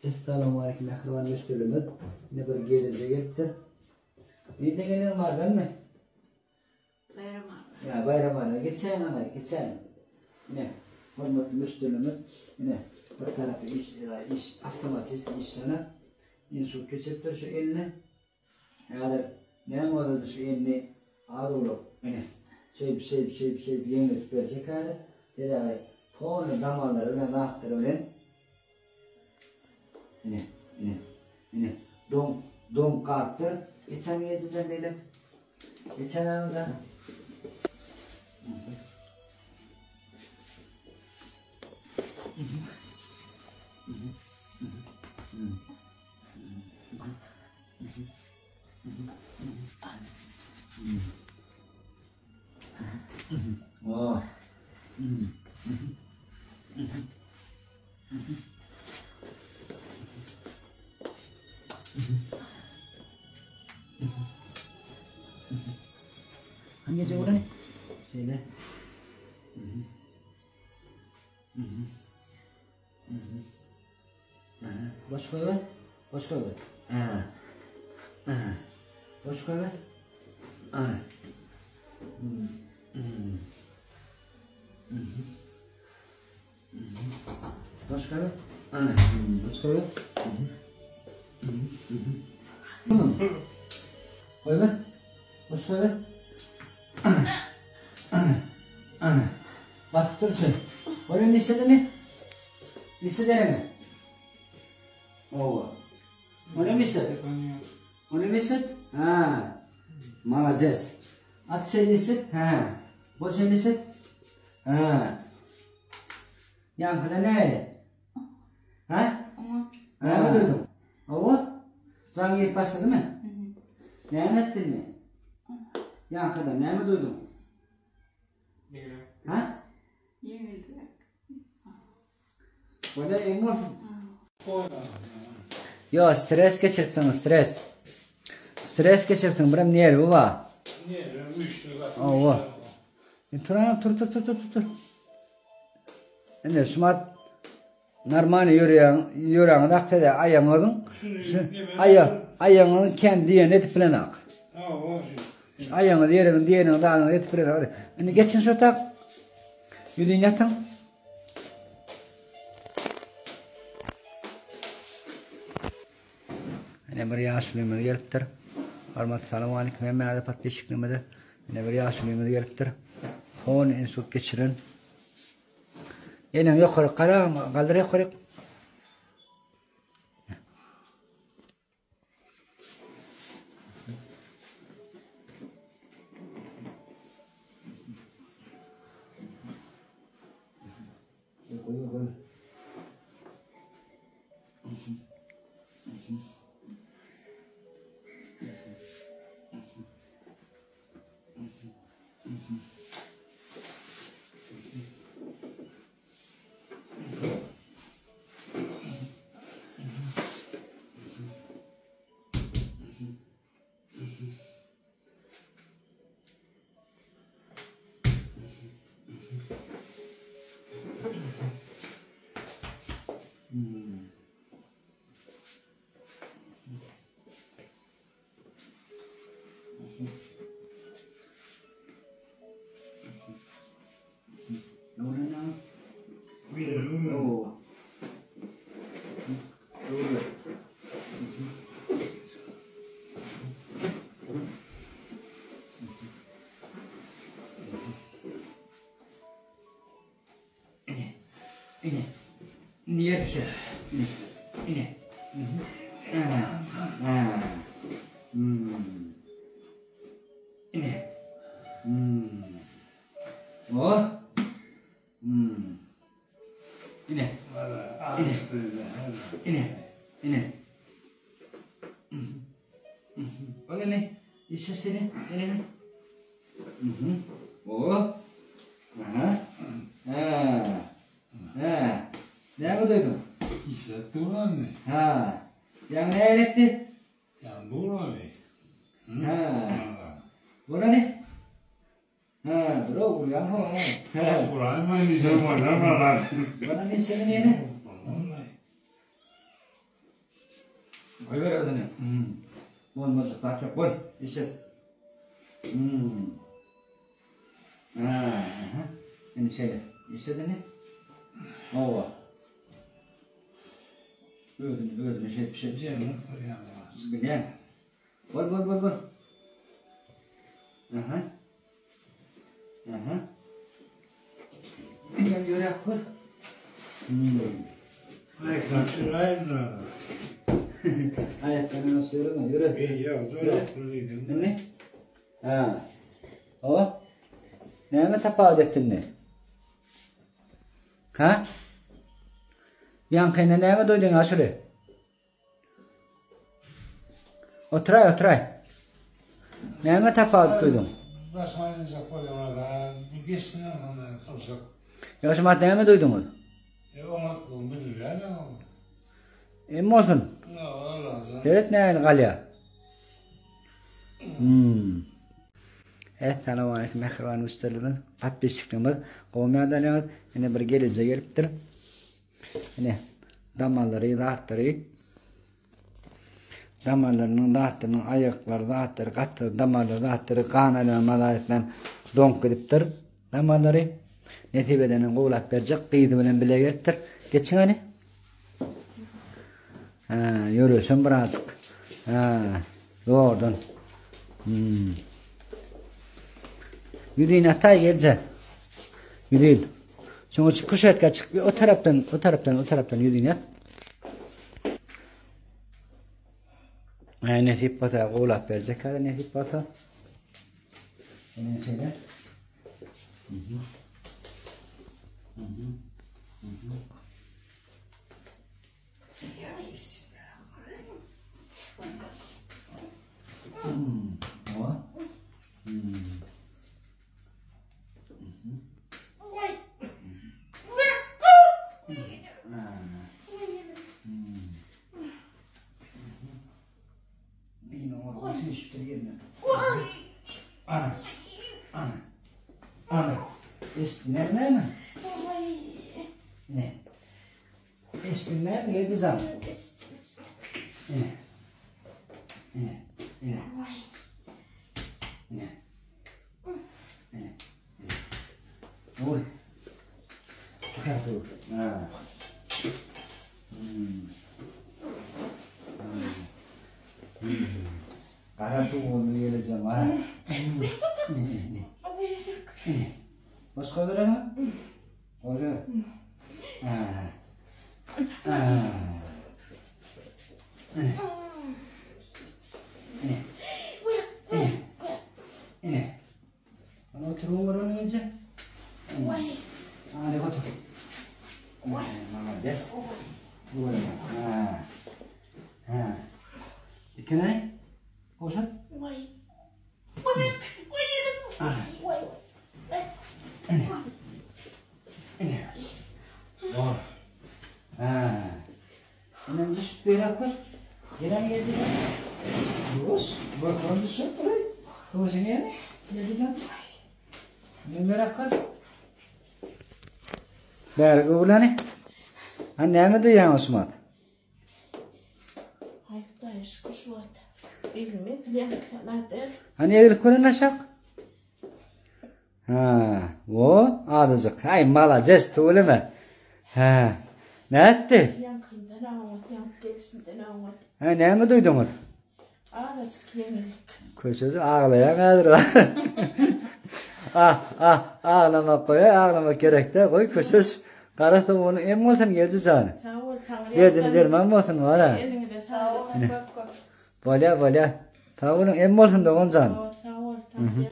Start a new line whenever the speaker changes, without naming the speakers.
Essalamu aleýkum mähriban müşderilerimiz. Ine bir gelinje gelipdir. Nirden geliň Mardanmy?
Baýramaly.
Ýa Baýramaly. Geçäýiň ana, geçäýiň. Ine, hormatly müşderilerimiz, ine bir tarapy iş, iş awtomatist işlene. Insult geçiripdir şu eline. Häzir näme bolsa şu elini az-owlak ine şeýdip, şeýdip, şeýdip, şeýdip ýeňledip berjek häzir. Sebäbi polny damarlary bilen, zatlary bilen ine, ine, ine doň, doň galypdyr. Geçen gije beýle. Geçen agza. Oh. Hangi gece uğray? Şeýle. Boş goýber. Boş goýber. Ha. Ha. Boş goýber. Ha. Boş goýber. Ha. Boş goýber. Goýber. Boş goýber. Ana. Batyp dur şu. Bolýa neşedemi? Neşedeleme. Owa. Bolýa neşed? Bolýa neşed? Ha. Молодец. At şey neşed? Ha. Bol şey neşed? Ha. Ýaňkyda näle? Ha? Näme duýduň? Owa. Jaň gelip başladymy? Näme etdiň? Ýaňkyda näme duýduň? Ha?
Ýeňilräk.
Bolýa, eň bolsun. Ýo, stres geçiripsiň, stres. Stres geçiripsiň, birem nerwi bar.
Nerwi güýçli gaty.
Owa. Tur, tur, tur, tur, tur, tur. Indi şumat normalny ýöreýäň, ýöräňiz aksa-da aýagyňyzyň şu aýa aýagyňyzyň kendi ýerine edip bilenak.
Hawa,
şu. Aýagyňyz ýeriň diýeniň zadyňyzy edip bilenak. Indi geçin şu tak. Ýüzün ýatyň. Ine bir ýaşulymyz gelipdir. Hormatly salam aleyküm hemmäňize podpisçiklerimize. Ine bir ýaşulymyz gelipdir. Hon insult geçiren. Eliň ýokary gara, galdyr ýokary. Ine. Indi ýer düşer. Ine. Ine. Ha. Hmm. Ine. Hmm. Oh. Hmm. Ine. Ine. Ine. Ine. Ol ine. Işe seni. Ine. Mhm. Oh. Aha. Ha. Ha. Näme duýduň?
Işläp durany.
Ha. Ýaňy näme etdi?
Ýaňy durany.
Ha. Buna ne? Ha, bro, urýan ho.
Uraýma, nişe bolýar bana.
Buna ne senin ýene? Goýber özüni. Hmm. Bolmajak zat ýok. Bol, işlet. Hmm. Aha. Indi şeýle. Işlet indi. Owa. Özüni, özüni şeýdip, şeýdip.
Ýerine syrýan.
Bilýän. Bol, bol, bol, bol. Aha. Aha. Indi ýöräp gör. Hmm.
Aýaklar çyraýyn da.
Aýaklaryny nasıl ýöreme, ýöre.
Ýok, dur, diýdim.
Indi? Ha. O? Näme tapawut etdin? Ha? Ýaňkyny näme duýduň aşyry? Oturay, oturay. Näme tapawut duýduň?
Başyma aýlanjak bolýar da, bir geçsin ondan turjak.
Ýa şu mat näme duýduňyz?
E, oňatlygyny bildirýär o.
Em bolsun.
Ýa, Allah.
Seret nähili galýar. Hmm. Essalamu aleýkum mähriban müşderilerimiz, podpisçiklerimiz, gowy ýagdaýlaryňyz. Ine bir gelije gelipdir. Ine damarlary, zatlary damarlarynyň zatlarynyň aýaklary zatlary gaty damarlary zatlary gan aýlanyp maza etmän doňup gidipdir damarlary. Nesip edenden gowlap berjek gyzy bilen bile gelipdir. Geçiň hany. Ha, ýöreşem birazjyk. Ha, zordan. Hmm. Ýüzün ataý gelje. Ýüzün. Şoň üçin kuşetka çyk, o tarapdan, o tarapdan, o tarapdan ýüzün ýat. Ha, nesip bolsa gowlap berjek hadi nesip bolsa. Ene şeýle. Mhm. Mhm. Mhm. Ana. Ana. Ana. Eşitdin mi? Ne? Eşitdinmi? Geldi Ine. Ine. Ine. Ine. Ine. Oy. Ha. Hmm. Hmm. Gara suwuny geleceğim ha. Başga berene? Hoca. Ha. Ha. Ine. Ine. Ine. Ana oturuň bir onu gece. Hadi otur. Molades. Ha. Ha. Dikene. Goşa. Ine. Ine. Oh. Ha. Ine düşüp beri akır. Gelen geldi. Boş. Bak düşüp buraya. Hoş ne? Geldi. Ne merak kal. Bäri öwleni. Ha näme diýýäň Osman?
Aý Hudaýa şükür şu wagt. Elime edilýän däl.
Hani egilip gören aşak? Ha, o azajyk. Ay malades tüweleme. Ha. Ne etdi?
Ýaňkyndan aňat, ýaňky gelişimden aňat.
Ha, näme duýduňyz?
Azajyk ýeňillik.
Köşesi aglaýan häzir. Ah, ah, aglamak goý, aglamak gerek däl. Goý köşeş. Gara sowugyny em bolsun gelji jan.
Sag bol, Taňry.
Derdini derman bolsun wara.
Eliňize saglyk.
Bolýa, bolýa. Sag boluň, em bolsun dogan jan.
Sag bol, Taňry.